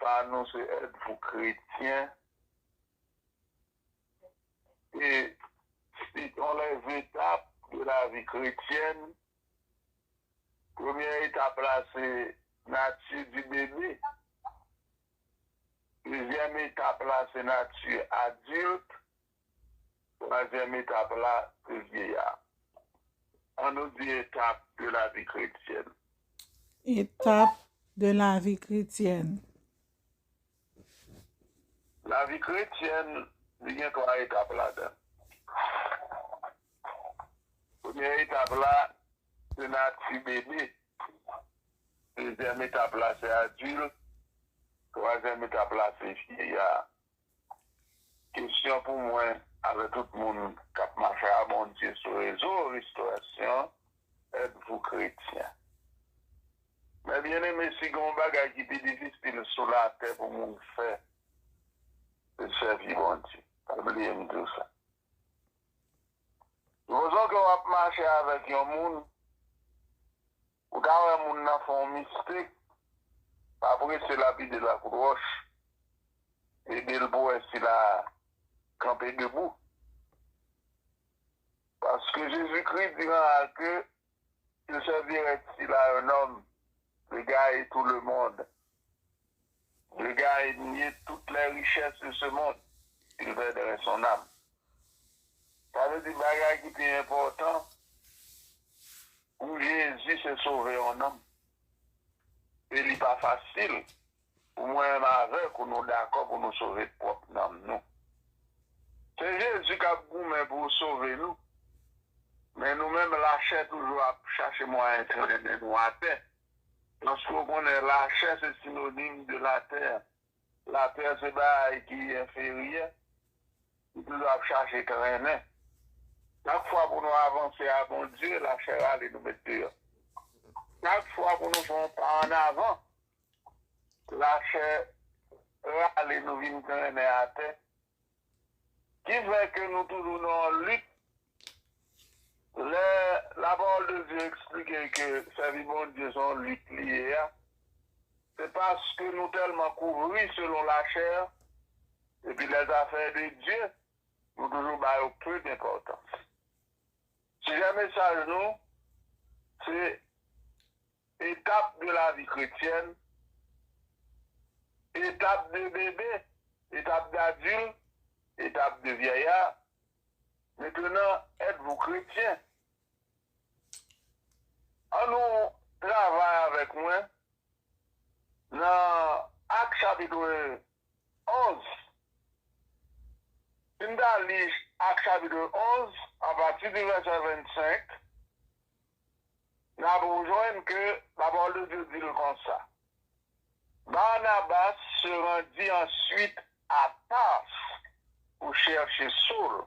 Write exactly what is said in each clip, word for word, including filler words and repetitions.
pa nou, se Êtes-vous chrétien? Et citons les étapes de la vie chrétienne. Premyè etap la, se nati di bebe. Dezyèm etap la, se nati adilt. Twazyèm etap la, se vyeya. An nou di etap de lavi kretyèn. Etap de lavi kretyèn. Lavi kretyèn, li gen twa etap ladan. Premyè etap la, se nati bebe. Dezyèm etap la, se adilt. Twazyèm etap la, se vyeya. Kesyon pou mwen avè tout moun k ap mache a Bondye sou rezo Restorasyon, Êtes-vous chrétien? Men byeneme, si gen yon bagay ki pi difisil sou latè pou moun fè, se sèvi Bondye. Pa bliye m di w sa. Supozon ke w ap mache avèk yon moun, ou ka wè moun nan fè yon mistake, pa prese lapide l ak wòch, ede l pou wè si l a kanpe debou. Paske Jezikri di nan Mak ke il servirait-il à un homme de gagner tout le monde, de gagner toutes les richesses de ce monde, il perdrait son âme. Sa vle di bagay ki pi enpòtan pou Jezi se sove yon nanm. E li pa fasil pou mwen menm avèk ou nou dakò pou nou sove pwòp nanm nou. Se Jezi k ap goumen pou sove nou. Men nou menm lachè toujou ap chache mwayen trennen nou atè. Paske w konnen lachè se sinonim de latè. Latè se bagay ki enferyè. Li toujou ap chache trennen. Chak fwa pou nou avanse a Bondye, lachè rale nou met deyò. Chak fwa pou nou fè yon pa annavan, lachè rale nou vin trennen atè. Ki fè ke nou toujou nan yon lit. Lè lapawòl de Dye eksplike ke sèvi Bondye se yon lit li ye a, se paske nou tèlman kouvri selon lachè, epi lèzafè de Dye, nou toujou ba yo pe denpòtans. Sijè mesaj nou, se etap de lavi kretyèn, etap de bebe, etap dadil, etap de vyèya. Mentenan, èt vou kretyen. Annou travay avèk mwen nan Ak chapit onz. Si n ta li Ak chapit onz, apati de vèsè vennsenk, n ap jwenn ke lapawòl de Dye di l konsa: Barnabas se rendit ensuite à Tarse pour chercher Saul.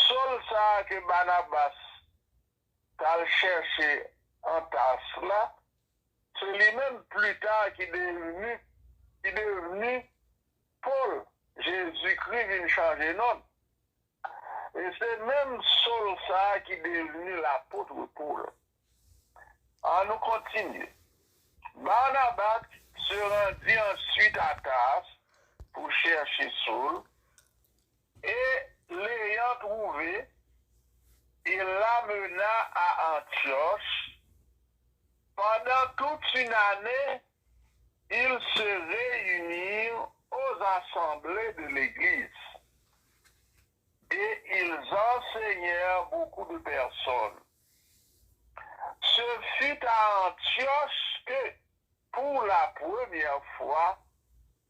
Saul sa a ke Barnabas t al chèche an Tas la, se li menm pli ta ki devni, ki devni Pòl. Jezikri vin chanje non l. E se menm Sòl sa a ki devni lapot Pòl. Annou kontinye. Barnabas se rendit ensuite à Tarse pour chercher Saul, et l'ayant trouvé, il l'amena à Antioche. Pendant toute une année, ils se réunirent aux assemblées de l'Église, et ils enseignèrent beaucoup de personnes. Ce fut à Antioche que, pour la première fois,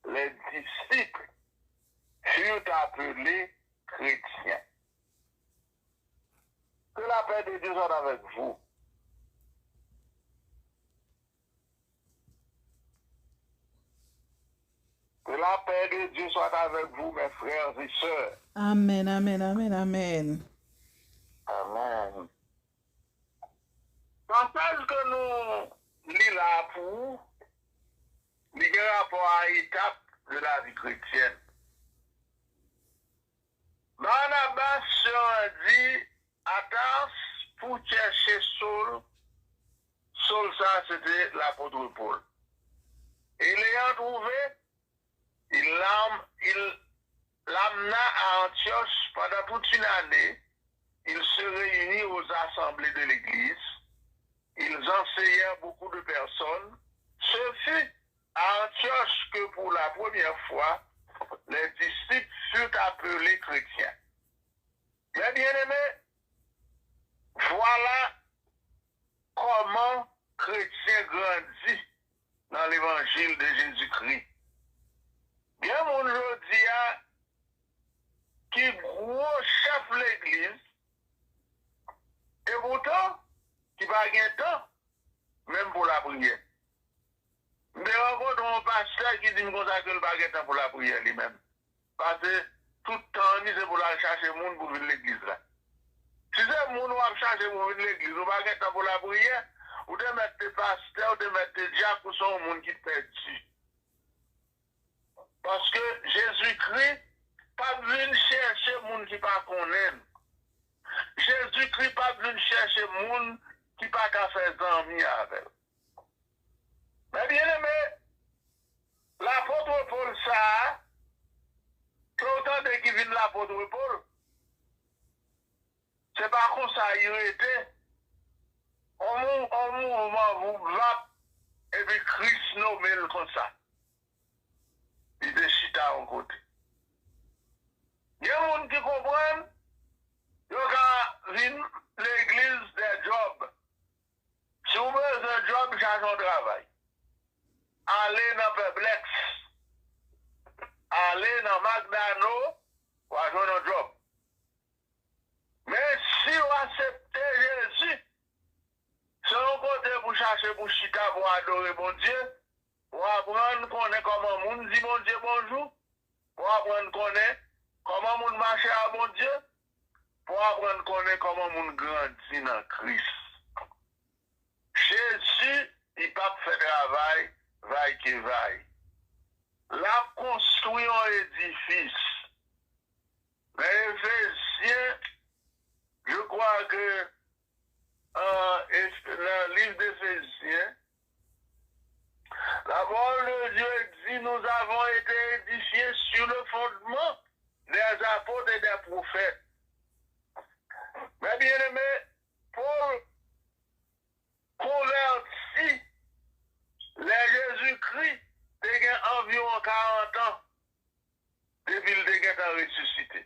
les disciples furent appelés chrétiens. Que la paix de Dieu soit avec vous. Que la paix de Dieu soit avec vous, mes frères et sœurs. Amèn, amèn, amèn, amèn. Amèn. Pasaj ke nou li la a pou ou, li gen rapò a etap de lavi kretyèn. Barnabas se rendit à Tarse pour chercher Saul. Saul sa, se te lapot Pòl. Et l'ayant trouvé, il l'a, il l'amena à Antioche pendant toute une année. Ils se réunirent aux assemblées de l'Église. Ils enseignèrent beaucoup de personnes. Ce fut à Antioche que pour la première fois les disciples furent appelés chrétiens. Mes bien-aimés, voilà kòman kretyen grandi nan levanjil de Jezikri. Gen moun jodi a ki gwo chèf legliz, epoutan ki pa gen tan menm pou lapriyè. M te rankontre yon pastè ki di m konsa ke l pa gen tan pou lapriyè li menm. Paske tout tan li se pou l al chache moun pou vin legliz la. Si se moun w ap chache pou vin legliz, ou pa gen tan pou lapriyè, ou te mèt te pastè, ou te mèt te dyak, ou se yon moun ki pèdi. Paske Jezikri p ap vin chèche moun ki pa konnen l. Jezikri p ap vin chèche moun ki pa ka fè zanmi avè l. Men byeneme, lapot Pòl sa a, ke w tande ki vin lapot Pòl, se pa konsa li rete. On mou-, on mouvman voubvap, epi Kris nome l konsa. Li te chita yon kote. Gen moun ki konprann, yo ka vin legliz dè djòb. Si w bezwen djòb, chache yon travay. Ale nan Publix, ale nan McDonald, w a jwenn yon djòb. Men si w aksepte Jezi, se yon kote pou chache pou chita pou adore Bondye, pou aprann konnen kòman moun di Bondye bonjou, pou aprann konnen kòman moun mache a Bondye, pou aprann konnen kòman moun grandi nan Kris. Jezi, li p ap fè travay vaykevay. L ap konstwi yon edifis. Nan Efezyen, je crois que, euh, Ef-, nan liv d'Efezyen, la parole de Dieu dit, nous avons été édifiés sur le fondement des apôtres et des prophètes. Mes bien-aimés, Pòl konvèti lè Jezikri te gen anviwon karant an depi l te gentan resisite.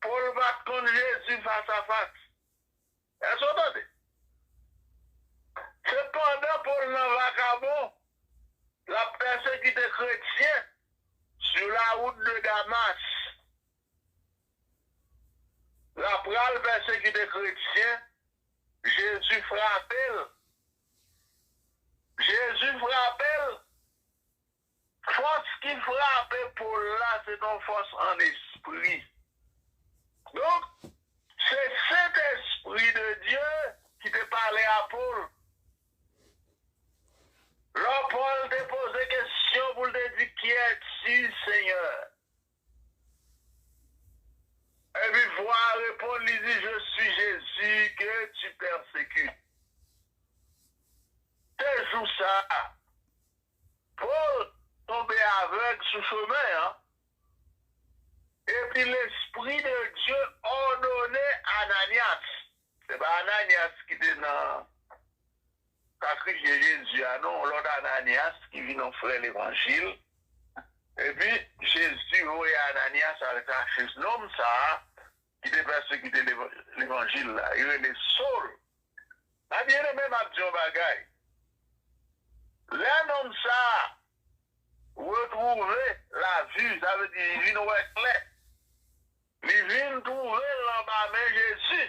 Pòl pa t konn Jezi fas a fas. Èske w tande? Se pandan Pòl nan vakabon, l ap pèsekite kretyen sur la route de Damas. L ap pral pèsekite kretyen, Jezi frape l. Jezi frape l. Fòs ki frape Pòl la, se t on fòs ann espri. Donk, se Sentespri de Dye ki te pale a Pòl. Lò Pòl te poze kesyon pou l te di, Qui es-tu, Seigneur? Epi vwa a reponn, li di, Je suis Jésus que tu persécutes. Se jou sa a, Pòl tonbe avèg sou chemen an, epi Lespri de Dye òdone Ananyas. Se pa Ananyas ki te nan sakrifye Jezi a, non, yon lòt Ananyas ki vin yon frè levanjil. Epi, Jezi voye Ananyas al chache nonm sa a ki te pèsekite leva-, levanjil la. Li rele Sol. Mè byeneme, m ap di yon bagay. Lè nonm sa a retwouve lavi, sa vle di li vin wè klè. Li vin twouve l anba men Jezi.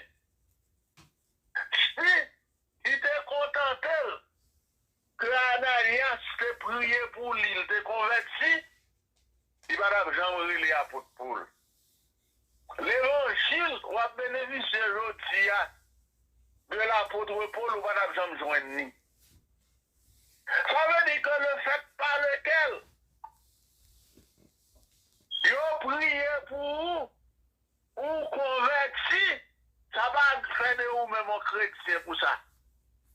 Si li te kontante l ke Ananyas te priye pou li, li te konvèti, li pa t ap janm rele apot Pòl. Levanjil w ap benefisye jodi a de lapot Pòl, ou pa t ap janm jwenn li. Sa vle di ke le fèt pa lekel yo priye pou ou, ou konvèti, sa pa fè de ou menm yon kretyen pou sa.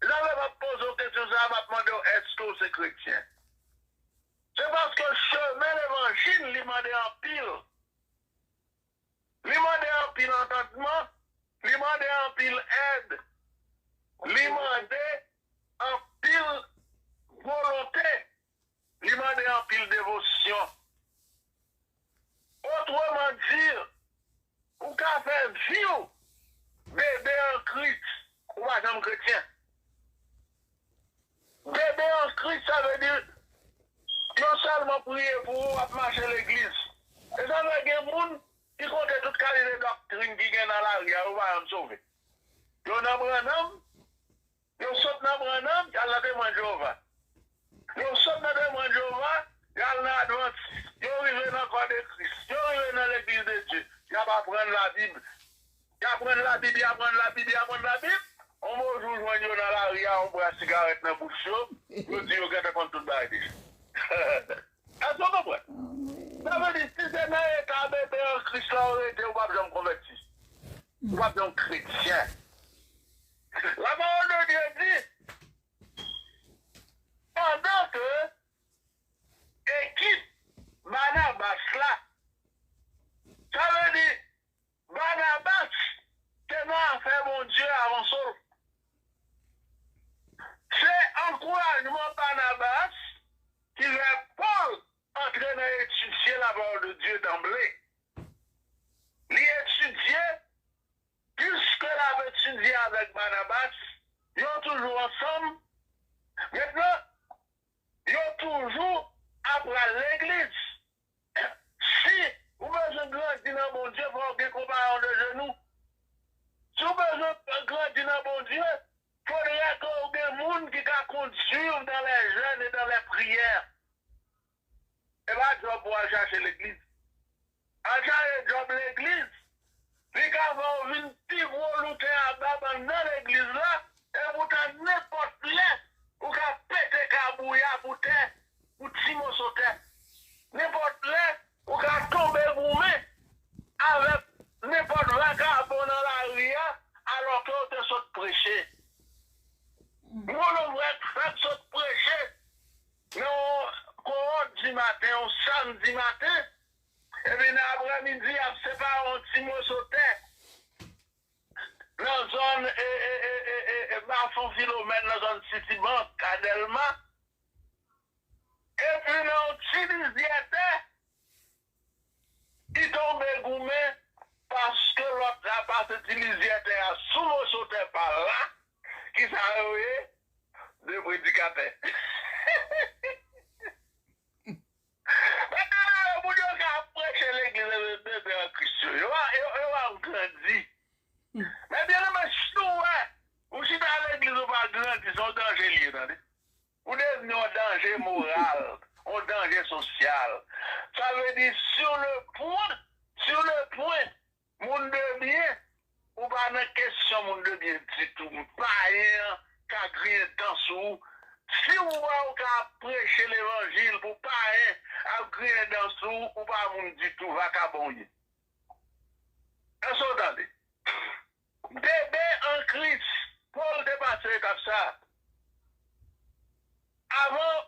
Zanmi, m ap poze w kesyon sa a, m ap mande w, èske w se kretyen? Se paske chemen levanjil li mande anpil. Li mande anpil antandman, li mande anpil èd, li mande anpil volonte, li mande anpil devosyon. Otreman di, ou ka fè vi w bebe an Kris, ou pa janm kretyen. Bebe an Kris, sa vle di, yo sèlman priye pou ou, w ap mache legliz. E sa fè gen moun ki konte tout kalite doktrin ki gen nan lari a, yo pa janm sove. Yo nan Brannanm, yo sot nan Brannanm, y al nan Temwen Jewova. Yo sot nan Temwen Jewova, y al nan Advantis. Yo rive nan Kò de Kris. Yo rive nan Legliz de Dye. Y ap aprann Labib. Y aprann Labib, y aprann Labib, y aprann Labib. On bon jou, w jwenn yo nan lari a, on bra sigarèt nan bouch yo. Yo di yo gentan konn tout bagay deja. Èske w konprann? Sa vle di, si se nan eta bebe an Kris la ou rete, ou p ap janm konvèti. Ou p ap janm kretyen. Lapawòl de Dye di, pandan ke ekip Banabas la, sa vle di, Banabas te nan afè Bondye avan Sol. Se ankourajman Banabas ki fè Pòl antre nan etidye lapawòl de Dye danble. Li etidye, piske l ap etidye avèk Banabas, yo toujou ansanm. Mentnan, yo toujou ap pral legliz. Si ou bezwen grandi nan Bondye, fò w gen konpayon de jenou. Si w bezwen grandi nan Bondye, fodre ke w gen moun ki ka kondui w dans les jeûnes et dans les prières. E pa djòb pou w al chache legliz. Al chache djòb legliz, li ka fè w vin pi gwo louten a bab anndan legliz la, e poutan nenpòt lè, ou ka pete kabouya pou tè, pou ti moso tè. Nenpòt lè, ou ka tonbe goumen avèk nenpòt vakabon nan lari a, alòske w te sot preche. Yon nonm vrè k fèk sot preche nan yon kowòt di maten, yon samdi maten, epi nan aprèmidi, y ap separe yon ti moso tè nan zòn, e, e, e, e, e, e, Bafon Filomèn, nan zòn Citibank, a Dèlma. Epi nan yon ti lizyè tè, li tonbe goumen paske lòt la pase ti lizyè tè a sou moso tè pa l la. Kisa yo ye? De predikatè. Men gade yo, moun yo ka ap preche legliz, e bebe an Kris yo. Yo pa, yo, yo pa grandi. Men byeneme, si w wè, ou chita legliz, ou pa grandi, se yon danje li ye, tande. Ou devni yon danje moral, yon danje sosyal. Sa vle di, sur le point, sur le point, moun de byen, ou pa nan kesyon moun de byen ditou. Payen an ka griyen dan sou ou. Si w wè ou ka ap preche levanjil pou payen ap griyen dan sou ou, ou pa moun ditou, vakabon w ye. Èske w tande? Bebe an Kris, Pòl te pase etap sa a. Avan,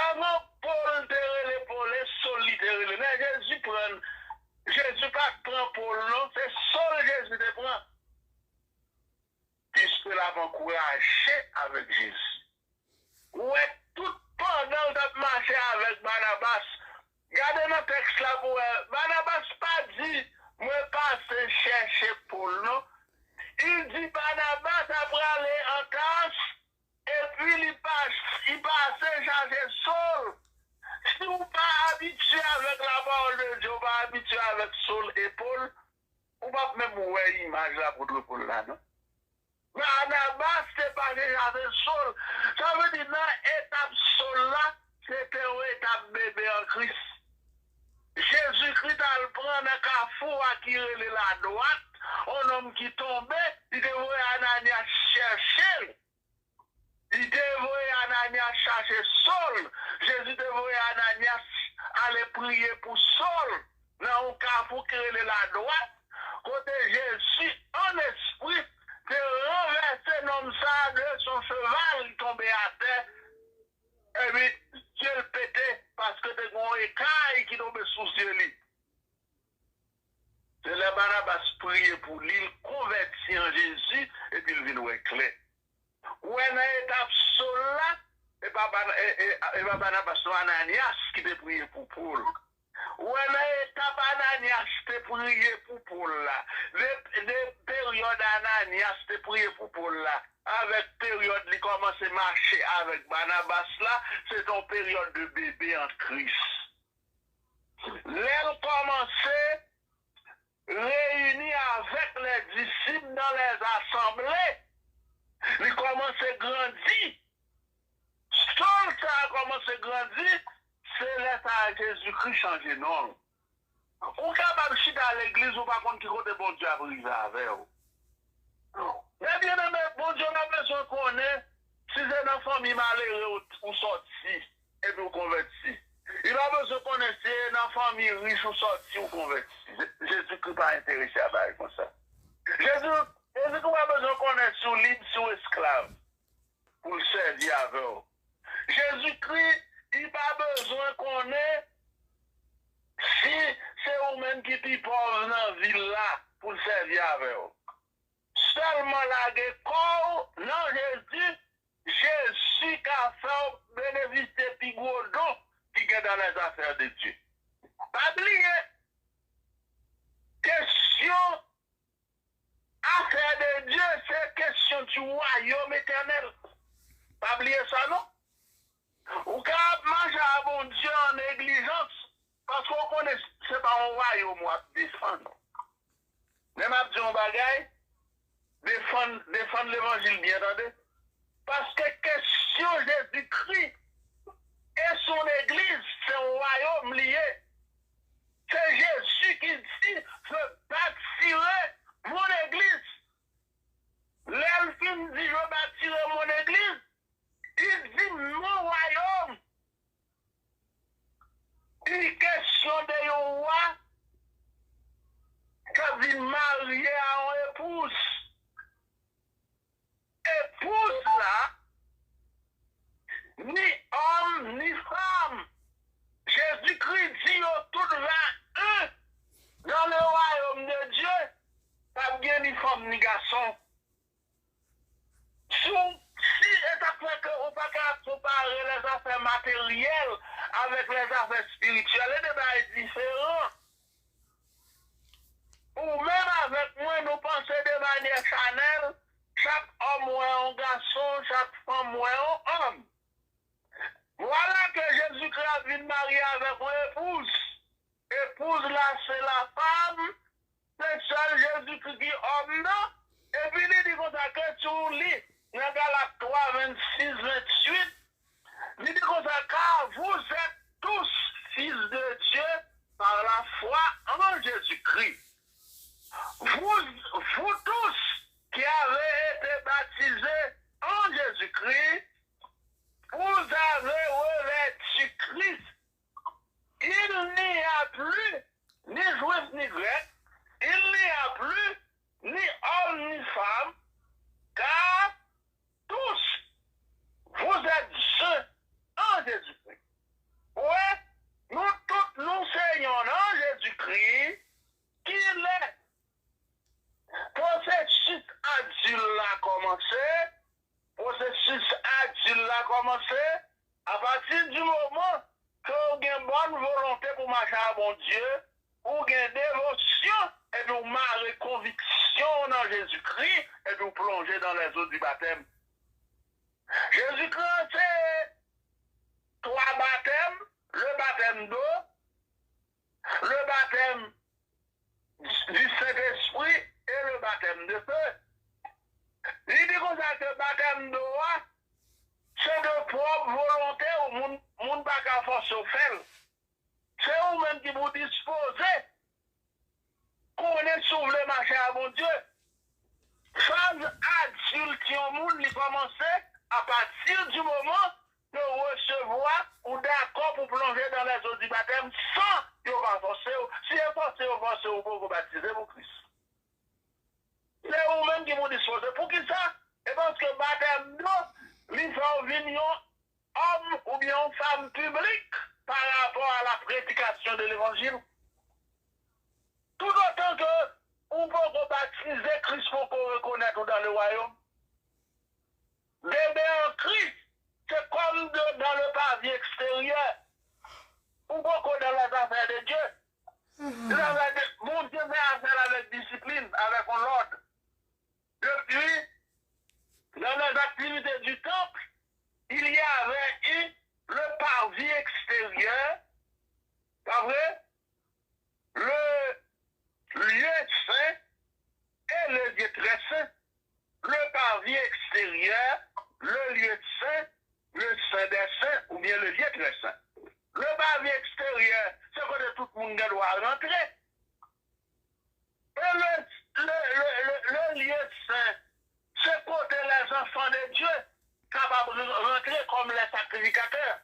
avan Pòl te rele Pòl, e Sòl li te rele. Lè Jezi pran, Jezi pa t pran Pòl non, se Sòl Jezi te pran. Piske l ap ankouraje avèk Jezi. Ou wè, tout pandan l t ap mache avèk Banabas, gade nan tèks la pou wè, Banabas pa di, mwen pase chèche Pòl non. Li di Banabas ap prale an Tars, epi li pa, li pase chache Sòl. Si w pa abitye avèk lapawòl de Dye, w pa abitye avèk Sòl e Pòl, ou p ap menm wè imaj lapot Pòl la non. Banabas te pase chache Sòl. Sa vle di nan etap Sòl la, se te yon etap bebe an Kris. Jezikri t al pran nan kafou a ki rele Ladwat, yon nonm ki tonbe, li te voye Ananyas chèche l. Li te voye Ananyas chache Sòl. Jezi te voye Ananyas ale priye pou Sòl nan yon kafou ki rele Ladwat, kote Jezi, an espri, te ranvèse nonm sa a de son cheval, li tonbe atè, epi zye l pete, paske sou zye li. Se lè Banabas priye pou li, l konvèti an Jezi, epi l vin wè klè. Ou wè nan etap Sol la, e pa, Ban- e, e, e pa Banabas, non, Ananyas ki te priye pou Pòl. Ou wè nan etap Ananyas te priye pou Pòl la, de, de peryòd Ananyas te priye pou Pòl la, avèk peryòd li kòmanse mache avèk Banabas la, se te yon peryòd de bebe an Kris. Lè l kòmanse reyini avèk lè disip nan lè asanble, li kòmanse grandi. Sol sa a kòmanse grandi, se lè sa a Jezikri chanje non l. Ou kapab chita legliz, ou pa konn ki kote Bondye ap rive avè w. Men byeneme, Bondye pa bezwen konnen si se nan fanmi malere ou, ou sòti epi ou konvèti. Li pa bezwen konnen si se nan fanmi rich ou sòti ou konvèti. Je- Jezikri pa enterese a bagay konsa. Jezi, Jezikri pa bezwen konnen si w lib, si w esklav pou l sèvi avè w. Jezikri, li pa bezwen konnen si se ou menm ki pi pòv nan vil la pou l sèvi avè w. Sèlman lage kò w nan Jezi, Jezi ka fè w benefisye pi gwo don ki gen dans les affaires de Dieu. Pa bliye, kesyon affaires de Dieu, se kesyon du royaume éternel. Pa bliye sa, non. Ou ka ap mache a Bondye an neglijans, paske w konnen se pa yon wayòm w ap defann. Men m ap di yon bagay, defann, defann levanjil byen, tande. Paske kesyon Jezikri e son legliz, se yon wayòm li ye. Se Jezi ki di, je bâtirai mon église. Lè l fin di, je bâtirai mon église, li di, mon royaume. Li kesyon de yon wa k ap vin marye a yon epouz. Epouz la, ni òm, ni fanm, Jezikri di yo tout va un dans le royaume de Dieu. Pa p gen ni fanm ni gason. Si w, si e sa k fè ke ou pa ka konpare lèzafè materyèl avèk lèzafè espirityèl, e de bagay diferan. Ou menm avèk mwen, nou panse de manyè chanèl, chak òm wè yon gason, chak fanm wè yon òm. Vwala ke Jezikri ap vin marye avèk yon epouz. Epouz la se lafanm, se sèl Jezikri ki òm nan. Epi li di konsa ke si w li nan Galat twa, vennsis, venntuit, li di konsa, car vous êtes tous fils de Dieu par la foi en Jésus-Christ. Vous, vous tous qui avez été baptisés en Jésus-Christ, vous avez revêtu Christ. Il n'y a plus ni juif ni grec, il n'y a plus ni homme ni femme, car tous vous êtes un en Jésus-Christ. Ou wè, nou tout nou se yonn an Jezikri, kilè pwosesis adil la kòmanse, pwosesis adil la kòmanse apati di moman ke w gen bòn volonte pou mache a Bondye, ou gen devosyon, epi w mare konviksyon w nan Jezikri, epi w plonje dans les eaux du baptême. Jezikri anseye twa batèm, le baptême d'eau, le baptême du Saint-Esprit et le baptême de feu. Li di konsa ke batèm do a, se de pwòp volonte w, moun, moun pa ka fòse w fè l. Se ou menm ki pou dispoze konnen si w vle mache a Bondye. Faz adilt yon moun, li kòmanse apati di moman yo resevwa ou dakò pou plonje dans les eaux du baptême san yo pa fòse w. Si yo fòse yo, fòse w, ou poko batize pou Kris. Se ou menm ki pou dispoze. Poukisa? E paske batèm do, li fè w vin yon òm oubyen yon fanm piblik pa rapò a la prédication de l'évangile. Tout autant que ou poko batize, Kris poko rekonèt ou dans le royaume. Bébé en Christ, c'est comme de, dans le parvis extérieur. Ou poko dans les affaires de Dieu. Dans la, Bondye fè afè l avèk disiplin, avèk yon lòd. Depuis, dans les activités du temple, il y avait eu le parvis extérieur, pas vrai? Le lieu saint et le lieu très saint. Le parvis extérieur, le lieu saint, le saint des saints, oubyen le lieu très saint. Le parvis extérieur, se kote tout moun gen dwa rantre. E le, le, le, le, le lieu saint, se kote les enfants de Dieu kapab rantre comme les sacrificateurs.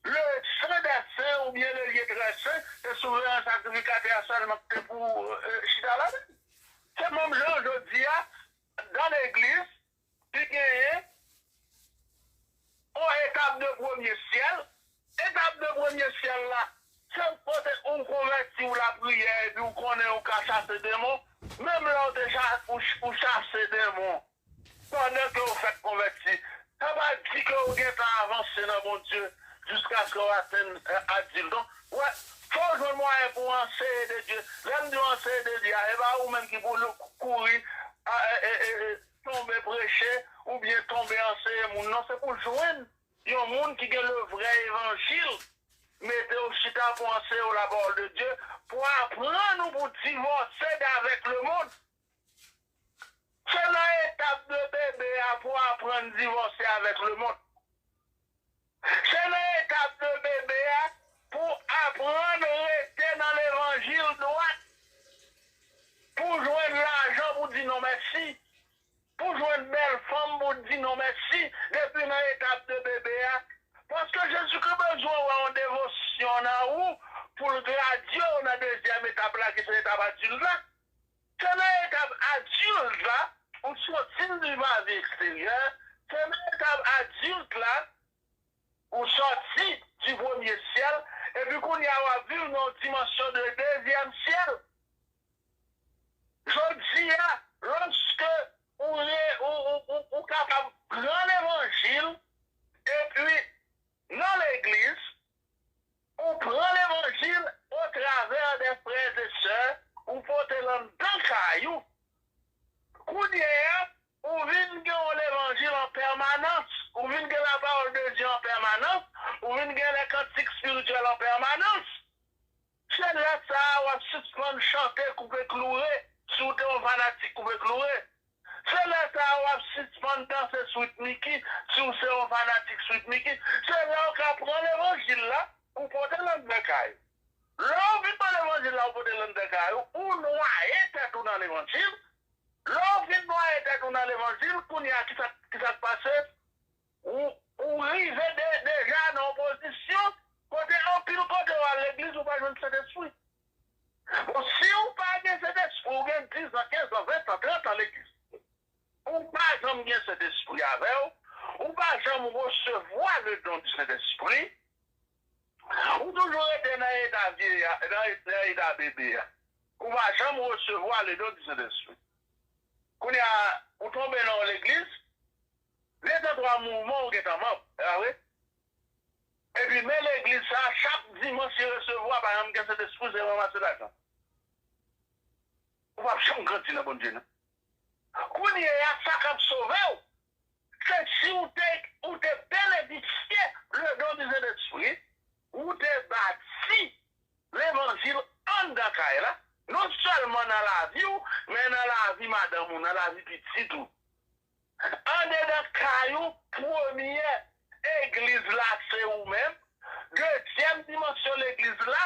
Le Saint des Saints oubyen le lieu très saint, se souvren sakrifikatè a sèlman ki te pou chita ladan. Se menm jan jodi a, nan legliz, li genyen yon etap de premye syèl. Etap de premye syèl la, se kote ou konvèti, ou lapriyè, epi ou konnen ou ka chase demon. Menm lè ou te cha, ou, ou chase demon, pandan ke ou fèk konvèti, sa pa di ke ou gentan avanse nan Bondye jiskaske ou atenn adilt. Donk, wè, fò w jwenn mwayen pou w anseye de Dye. Lè m di w anseye de Dye a, e pa ou menm ki pou kouri tonbe preche oubyen tonbe anseye moun. Non, se pou w jwenn yon moun ki gen le vrè evanjil, mete w chita pou anseye w la parole de Dye, pou aprann ou pou divòse avèk lemonn. Se nan etap de bebe a pou aprann divòse avèk lemonn. Se nan etap de bebe a pou aprann rete nan levanjil dwat. Pou jwenn lajan pou di non mèsi. Pou jwenn bèl fanm pou di non mèsi depi nan etap de bebe a. Paske Jezikri bezwen wè yon devosyon nan ou pou l gradye w nan dezyèm etap la ki se etap adilt la. Se nan etap adilt la ou soti di parvis eksteryè. Se nan etap adilt la ou soti di premye syèl. Epi kounye a w ap viv nan yon dimansyon de dezyèm syèl. Jodi a, lòske ou, ou, ou, ou, ou kapab pran levanjil, epi nan legliz, ou pran levanjil otravè de frè e sè, ou pote l anndan kay ou. Kounye a, ou vin gen yon levanjil an pèmanans, ou vin gen la parole de Dieu an pèmanans, ou vin gen les cantiques spirituels an pèmanans. Se lè sa a w ap sispann chante Koupe Kloure, si w te yon fanatik Koupe Kloure. Se lè sa a w ap sispann danse Sweet Mickey, si w se yon fanatik Sweet Mickey. Se lè w ka pran levanjil la, ou pote l anndan kay ou. Lè w vin pran levanjil la, ou pote l anndan kay ou, ou nwaye tèt ou nan levanjil. Lè w vin nwaye tèt ou nan levanjil, kounye a, kisa, kisa k pase? Ou, ou rive de, deja nan yon pozisyon kote anpil kote w al legliz, ou pa jwenn Sentespri. Bon, si w pa gen Sentespri, ou gen diz an, kenz an, ven an, trant an legliz, ou pa janm gen Sentespri avè w, ou pa janm resevwa le don du Saint-Esprit, ou toujou rete nan eta vye a, nan eta bebe a. Ou pa janm resevwa le don du Saint-Esprit. Kounye a, ou tonbe nan yon legliz, de tan twa mouvman ou gentan manm, e pa vre? Epi men legliz sa, chak dimanch li resevwa, pa janm gen Sentespri, se ranmase lajan. Ou p ap janm grandi nan Bondye, non. Kounye a, sa k ap sove w, se si w te, ou te benefisye le don du Saint-Esprit, ou te bati levanjil anndan kay la, non sèlman nan lavi w, men nan lavi madanm ou, nan lavi pitit ou. Andedan kay ou, premye egliz la se ou menm. Dezyèm dimansyon legliz la,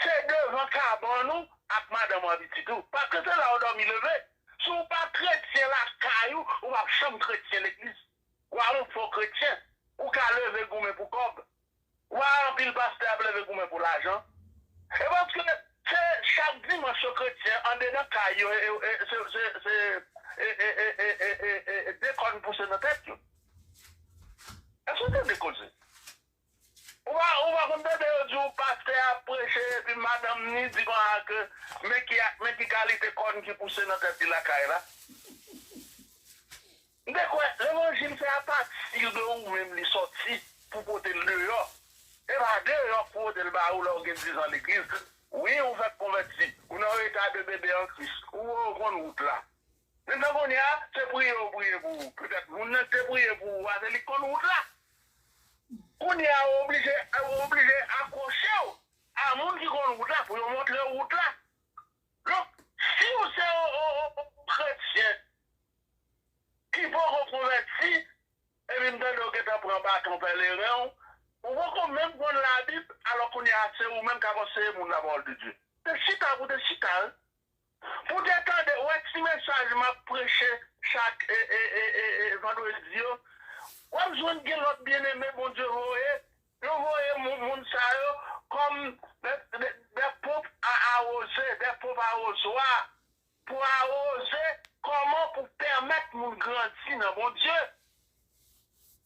se devan kabann ou ak madanm ou ak pitit ou. Paske se la ou dòmi leve. Si w pa kretyen lakay ou, ou p ap janm kretyen legliz. W a yon fo kretyen. Ou ka leve goumen pou kòb. Ou a anpil pastè ap leve goumen pou lajan. E paske se chak dimanch yo kretyen andedan kay yo, e, e, se, se, se, e, e, de kòn pouse nan tèt yo. Èske w tande koze? Ou pa, ou pa konn tande yo madanm ni di konsa ke men ki, men ki kalite kòn ki pouse nan tèt li lakay la. M te kwè levanjil se apati de ou menm li sòti pou pote l deyò. E pa deyò pou pote l ba ou lè w gen diz an legliz. Wi, ou fèk konvèti. Ou nan eta de bebe an Kris. Ou wè w konn wout la. Mentnan kounye a, se priye yo priye pou ou. Petèt moun nan te priye pou ou a, se li k konn wout la. Kounye a, ou oblije, ou oblije akwoche w a moun ki konn wout la pou yo montre w wout la. Donk, si w se yon, yon, yon, yon kretyen ki poko konvèti, epi m tande w gentan pran baton pèleren w, ou poko menm konn Labib, alò kounye a se ou menm k ap anseye moun lapawòl de Dye. Te chita pou te chita, wi. Pou te tande, ou wè ti mesaj m ap preche chak e, e, e, e, e, vandredi yo, w ap jwenn gen lòt byeneme Bondye voye, yo voye moun, moun sa yo kòm de, de, de pomp a awoze, de pomp a wozwa, pou awoze kòman pou pèmèt moun grandi nan Bondye.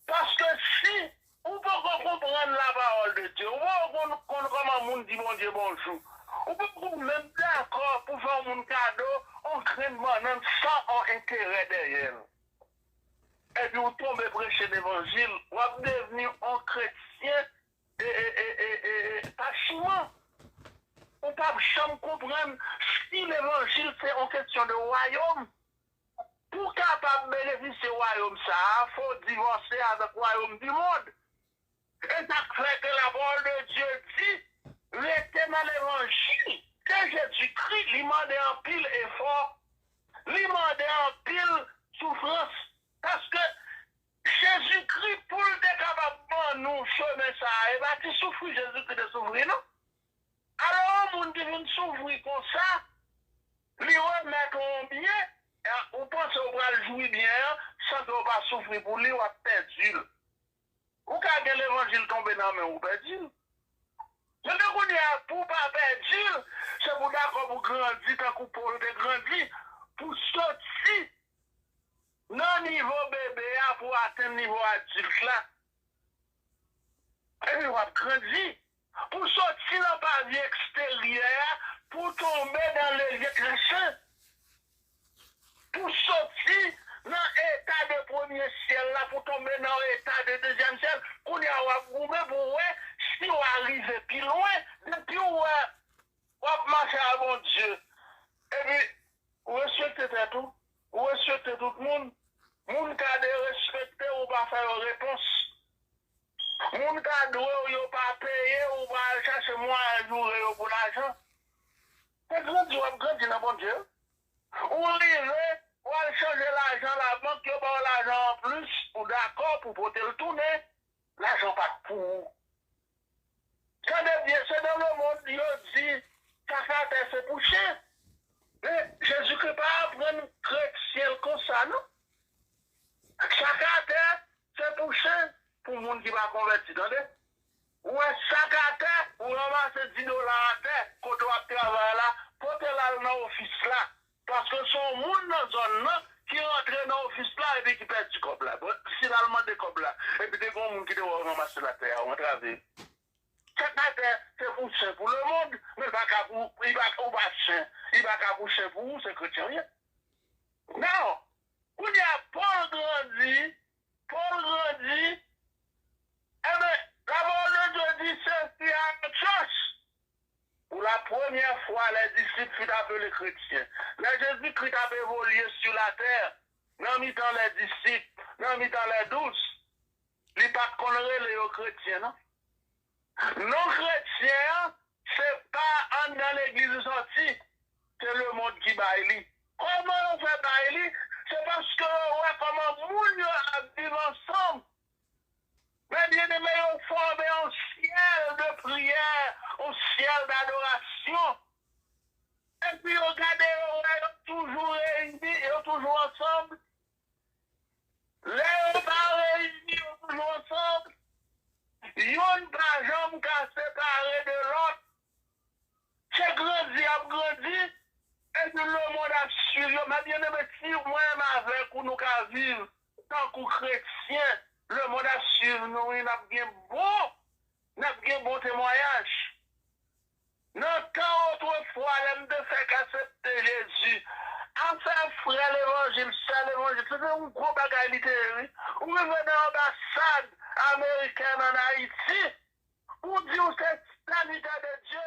Paske si ou poko konprann lapawòl de Dye, ou poko konn, konn kòman moun di Bondye bonjou, ou poko menm dakò pou fè yon moun kado yon grenn bannann san yon enterè dèyè l, epi ou tonbe preche levanjil, w ap devni yon kretyen e, e, e, e, e, e, pa chiman. Ou p ap janm konprann si levanjil se yon kesyon de wayòm. Pou w kapab benefisye wayòm sa a, fò w divòse avèk wayòm di mond. E sa k fè ke lapawòl de Dye di, rete nan levanjil de Jezikri, li mande anpil efò, li mande anpil soufrans. Paske Jezikri, pou l te kapab ban nou chemen sa a, e pa ti soufri Jezikri te soufri, non. Alò, yon moun ki vin soufri konsa, li remèt ou yon byen, e ou panse ou pral jwi byen an, san ke w pa soufri pou li, w ap pèdi l. Ou ka gen levanjil tonbe nan men w, ou pèdi l. Kounye a, pou w pa pèdi l, se pou w dakò pou w grandi tankou Pòl te grandi, pou w soti nan nivo bebe a pou w atenn nivo adilt la. Epi w ap grandi. Pou w soti nan pavi eksteryè a, pou w tonbe nan lelye tresan. Pou w soti nan eta de premye syèl la, pou w tonbe nan eta de dezyèm syèl. Kounye a, w ap goumen pou w wè si w a rive pi lwen. Depi w wè w ap mache a Bondye, epi ou respekte tèt ou, ou respekte tout moun. Moun ka derespekte w, ou pa fè yo repons. Moun ka dwe w, yo pa peye w, ou pa al chache mwayen joure yo pou lajan. Se grandi w ap grandi nan Bondye. Ou rive, ou al chanje lajan labank, yo ba w lajan anplis, ou dakò pou pote l tounen. Lajan pa t pou ou. Tande byen, se dans le monde yo di sa k atè se pou chen. Men Jezikri pa aprann kretyen l konsa, non. Sa k atè se pou chen, pou moun ki pa konvèti, tande. Ou wè sa k atè, ou ranmase dis dola atè, kote w ap travay la, pote l al nan ofis la. Paske se yon moun nan zòn nan ki rantre nan ofis la epi ki pèdi kòb la. Bon, si l al mande kòb la, epi te gen yon moun ki te wè w ranmase l atè a, ou antrave. Sa k atè, se pou chen pou lemonn, men l pa ka pou, li pa, ou pa chen, li pa ka pou chen pou ou, se kretyen w ye. Now, kounye a, Pòl grandi, Pòl grandi, enben, lapawòl de Dye di, se fi a Antyòch. Pou la premyè fwa, lè disip fit apele kretyen. Lè Jezikri t ap evolye sou latè, nan mitan lè disip, nan mitan lè douz, li pa t konn rele yo kretyen, non. Non kretyen an, se pa anndan legliz li sòti, se lemonn ki bay li. Kòman yo fè bay li? Se paske yo wè kòman moun yo ap viv ansanm. Men byeneme, yo fòme yon syèl de priyè, yon syèl dadorasyon. Epi yo gade, yo wè yo toujou reyini, yo toujou ansanm. Lè yo pa reyini, yo toujou ansanm. Youn pa janm ka separe de lòt. Se grandi y ap grandi, epi lemonn ap swiv yo. Men byeneme, si mwen menm avèk ou, nou ka viv tankou kretyen, lemonn ap swiv nou, wi, n ap gen bon, n ap gen bon temwayaj. Nan Sè Levanjil, se te yon gwo bagay li te ye, wi. Ou rive nan anbasad amerikèn ann Ayiti, ou di ou se sèvitè de Dye.